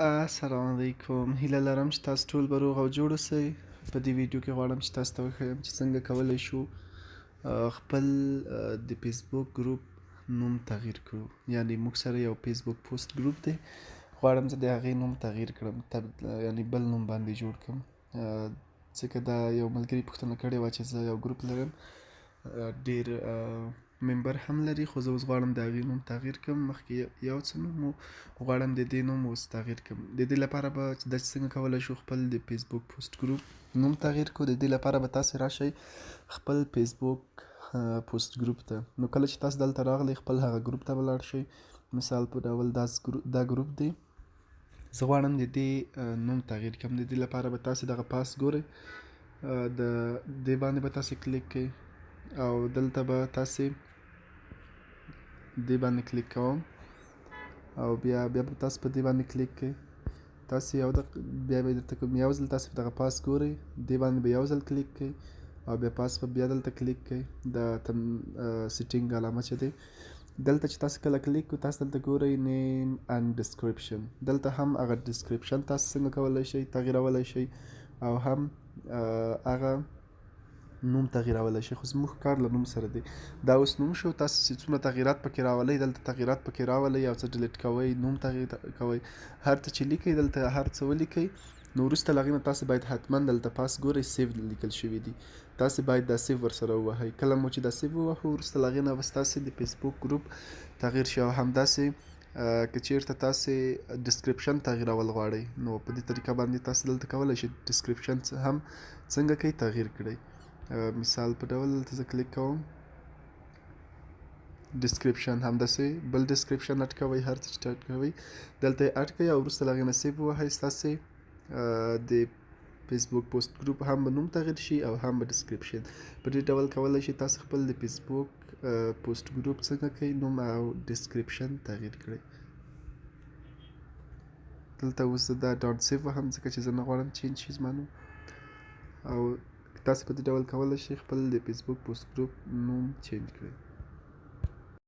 السلام علیکم، هیله لرم چې تاسو ټول به روغ او جوړ اوسئ. په دې ویډیو کې غواړم چې تاسو ته وښیم چې څنګه کولی شو خپل د فیسبوک ګروپ نوم تغییر کړو. یعنی موږ سره یو فیسبوک پوسټ ګروپ دی، غواړم زه د هغې نوم تغییر کړم، یعنی بل نوم باندې جوړ کړم، ځکه دا یو ملګري پوښتنه کړې وه چې زه یو ګروپ لرم، ډیر ممبر هم لري، خو زه اوس غواړم د هغې نوم تغییر کړم. مخکې یو څه نوم و، غواړم د دې نوم اوس تغییر کړم. د دې لپاره به چې داسې څنګه کولی شو خپل د فیسبوک پوسټ ګروپ نوم تغییر کړو، د دې لپاره به تاسې راشئ خپل فیسبوک پوسټ ګروپ ته. نو کله چې تاسو دلته راغلئ، خپل هغه ګروپ ته به لاړ شئ. مثال په ډول دا ګروپ دی، زه غواړم د دې نوم تغییر کړم. د دې لپاره به تاسې دغه پاس ګورئ، د دې باندې به تاسې کلیک کړئ او دلته به تاسې دې باندې کلیک کوم او بیا به تاسو په دې باندې کلیک کړئ. تاسې یو دق بیا به درته کوم یو ځل تاسې په دغه پاس ګورئ، دې باندې به یو ځل کلیک کړئ او بیا پاس به بیا دلته کلیک کړئ. د تم setting علامه چې دی، دلته چې تاسو کله کلیک کړو، تاسو دلته ګورئ name and description. دلته هم هغه description تاسو څنګه کولی شئ تغییرولی شئ او هم هغه نوم تغییرولی شئ، خو زموږ کار له نوم سره دی. دا اوس نوم شو. تاسو چې څومره تغییرات پکې راولئ، دلته تغییرات پکې راولئ او څه delete کوئ، نوم تغییر کوئ، هر څه چې لیکئ دلته هر څه ولیکئ. نو وروسته له هغې نه تاسو باید حتما دلته پاس ګورئ save لیکل شوي دي، تاسو باید دا save ورسره ووهئ. کله مو چې دا save ووهو، وروسته له هغې نه به ستاسې د فیسبوک ګروپ تغییر شي. او همداسې که چیرته تاسې description تغییرول غواړئ، نو په دې طریقه باندې تاسو دلته کولی شئ description هم څنګه کوئ تغییر کړئ. مثال په ډول دلته زه کلیک کوم، description همداسې بل description add کوئ، هر څه چې add کوئ دلته یې add کړئ او وروسته له هغې نه save ووهئ. ستاسې د فیسبوک پوسټ ګروپ هم به نوم تغییر شي او هم به description. په دې ډول کولی شئ تاسو خپل د فیسبوک پوسټ ګروپ څنګه کوئ نوم او description تغییر کړئ. دلته اوس زه دا don't save وهم، ځکه چې زه نه غواړم change شي زما نوم. او تاسو په دې ډول کولی شئ خپل د فیسبوک پوسټ ګروپ نوم change کړئ.